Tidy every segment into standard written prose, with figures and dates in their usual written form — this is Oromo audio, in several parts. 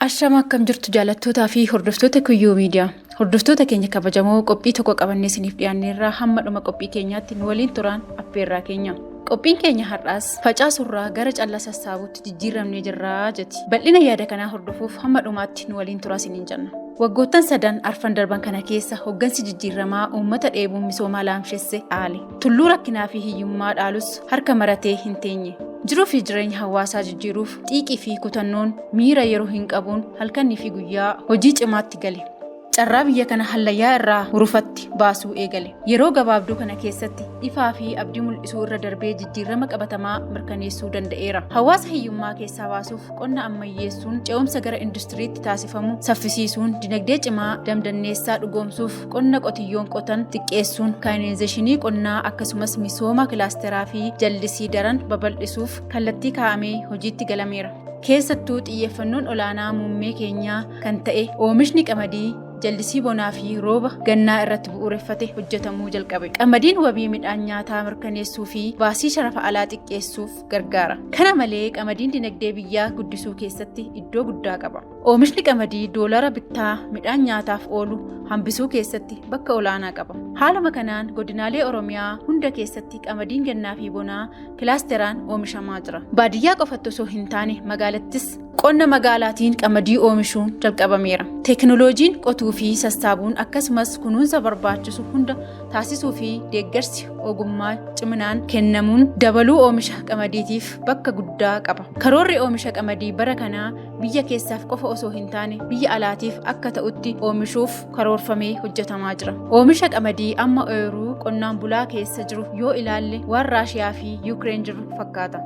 Ashama, akkam jirtu jaallattootaa fi hordoftoota Kuyyuu Miidiyaa? Hordoftoota keenya kabajamoo, qophii tokko qabannee isiniif dhiyaanneerraa. Hamma dhuma qophii keenyaatti nu waliin turaan affeerraa keenya. Qophiin keenya har'aas facaasurraa gara callaa sassaabuutti jijjiiramnee jirraa jetti. Bal'ina yaada kanaa hordofuuf hamma dhumaatti nu waliin turaa isiniin jenna. Waggoottan sadan arfan darban kana keessa hoggansi jijjiiramaa uummata dheebuun misoomaa laamshesse dhaale. Tulluu rakkinaa fi hiyyummaa dhaalus harka maratee hin teenye. Jiruu fi jireenya hawaasaa jijjiiruuf xiiqii fi kutannoon miira yeroo hin qabuun halkanii fi guyyaa hojii cimaatti gale. Carraa biyya kana hallayyaa irraa hurufatti baasuu eegale. Yeroo gabaabduu kana keessatti ifaa fi abdii mul'isuu irra darbee jijjiirama qabatamaa mirkaneessuu danda'eera. Hawaasa hiyyummaa keessaa baasuuf qonna ammayyeessuun, ce'umsa gara industiriitti taasifamu saffisiisuun, dinagdee cimaa damdanneessaa dhugoomsuuf qonna qotiyyoon qotan xiqqeessuun, mekaanaayizeeshinii qonnaa akkasumas misooma kilaasteraa fi jallisii daran babal'isuuf kallattii kaa'amee hojiitti galameera. Keessattuu xiyyeeffannoon olaanaa muummee keenyaa kan ta'e oomishni qamadii jallisii bonaa fi rooba gannaa irratti bu'uureffate hojjetamuu jalqabe. Qamadiin wabii midhaan nyaataa mirkaneessuu fi baasii sharafa alaa xiqqeessuuf gargaara. Kana malee qamadiin dinagdee biyyaa guddisuu keessatti iddoo guddaa qaba. Oomishni qamadii doolara bittaa midhaan nyaataaf oolu hambisuu keessatti bakka olaanaa qaba. Haaluma kanaan godinaalee Oromiyaa hunda keessatti qamadiin gannaa fi bonaa kilaasteraan oomishamaa jira. Baadiyyaa qofatti osoo hin taane magaalattis qonna magaalaatiin qamadii oomishuun jalqabameera. Teekinooloojiin qotuu fi sassaabuun akkasumas kunuunsa barbaachisu hunda taasisuu fi deeggarsi ogummaa ciminaan kennamuun dabaluu oomisha qamadiitiif bakka guddaa qaba. Karoorri oomisha qamadii bara kanaa biyya keessaaf qofa osoo hin taane biyya alaatiif akka ta'utti oomishuuf karoorfamee hojjetamaa jira. Oomisha qamadii amma ooyiruu qonnaan bulaa keessa jiru yoo ilaalle waan Raashiyaa fi Yuukireen jiru fakkaata.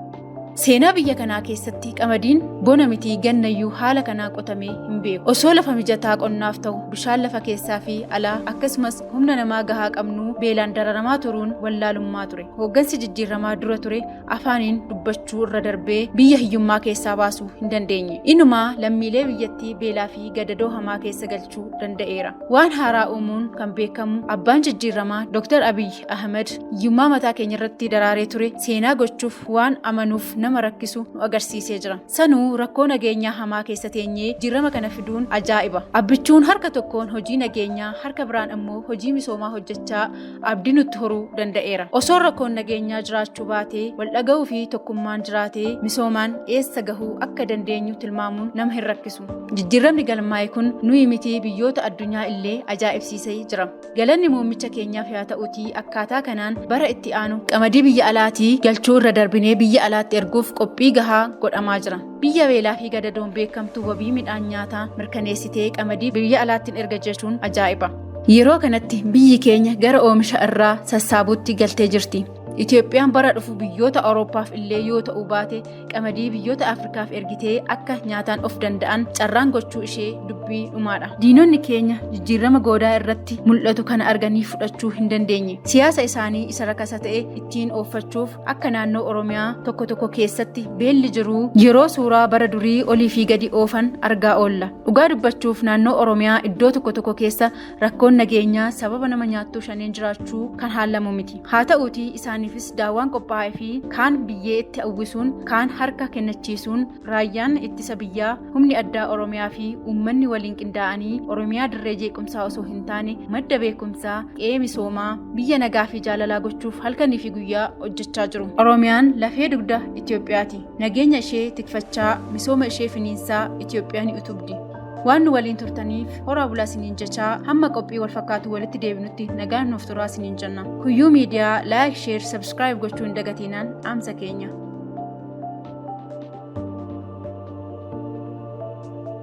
Seenaa biyya kanaa keessatti qamadiin bona mitii gannayyuu haala kanaa qotamee hin beeku. Osoo lafa mijataa qonnaaf ta'u, bishaan lafa keessaa fi alaa akkasumas humna namaa gahaa qabnuu beelaan dararamaa turuun wallaalummaa ture. Hooggansi jijjiiramaa dura ture afaaniin dubbachuu irra darbee biyya hiyyummaa keessaa baasuu hin dandeenye. Inumaa lammiilee biyyattii beelaa fi gadadoo hamaa keessa galchuu danda'eera. Waan haaraa uumuun kan beekamu abbaan jijjiiramaa Dr. Abiy Ahmed hiyyummaa mataa keenya irratti daraaree ture seenaa gochuuf waan amanuuf nama rakkisu nu agarsiisee jira. Sanuu rakkoo nageenyaa hamaa keessa teenyee jijjiirama kana fiduun ajaa'iba. Abbichuun harka tokkoon hojii nageenyaa, harka biraan immoo hojii misoomaa hojjechaa abdii nutti horuu danda'eera. Osoo rakkoon nageenyaa jiraachuu baatee, wal dhaga'uu fi tokkummaan jiraatee misoomaan eessa gahuu akka dandeenyu tilmaamuun nama hin rakkisu. Jijjiiramni galmaa'e kun nuyi miti biyyoota addunyaa illee ajaa'ibsiisee jira. Galanni muummicha keenyaaf yaa ta'utii, akkaataa kanaan bara itti aanu qamadii biyya alaatii galchuu irra darbinee biyya alaatti erguuf qophii gahaa godhamaa jira. Biyya beelaa fi gadadoon beekamtu wabii midhaan nyaataa mirkaneessitee qamadii biyya alaattiin erga jechuun ajaa'iba. Yeroo kanatti biyyi keenya gara oomisha irraa sassaabuutti galtee jirti. Itoophiyaan bara dhufu biyyoota Awurooppaaf illee yoo ta'uu baate qamadii biyyoota Afrikaaf ergitee akka nyaataan of danda'an carraan gochuu ishee dubbii dhumaadha. Diinonni keenya jijjiirama goodaa irratti mul'atu kana arganii fudhachuu hin dandeenye. Siyaasa isaanii isa rakasa ta'e ittiin ooffachuuf akka naannoo Oromiyaa tokko tokko keessatti beelli jiruu yeroo suuraa bara durii olii fi gadi oofan argaa oolla. Dhugaa dubbachuuf naannoo Oromiyaa iddoo tokko tokko keessa rakkoon nageenyaa sababa nama nyaattuu shaneen jiraachuu kan haalamu miti. Haa ta'uutii isaaniifis daawwaan qophaa'ee fi kaan biyyee itti uwwisuun, kaan harka kennachiisuun, raayyaan ittisa biyyaa, humni addaa Oromiyaa fi uummanni waliin qindaa'anii Oromiyaa dirree jeequmsaa osoo hin taane madda beekumsaa, qe'ee misoomaa, biyya nagaa fi jaalalaa gochuuf halkanii fi guyyaa hojjechaa jiru. Oromiyaan lafee dugda Itoophiyaati. Nageenya ishee tikfachaa, misooma ishee finiinsaa Itoophiyaa ni utubdi. Waan nu waliin turtaniif horaa bulaa isiniin jechaa, hamma qophii wal fakkaatu walitti deebinutti nagaan nuuf turaa isiniin jenna. Kuyyuu Miidiyaa like, share, subscribe gochuu hin dagatiinaan dhaamsa keenya.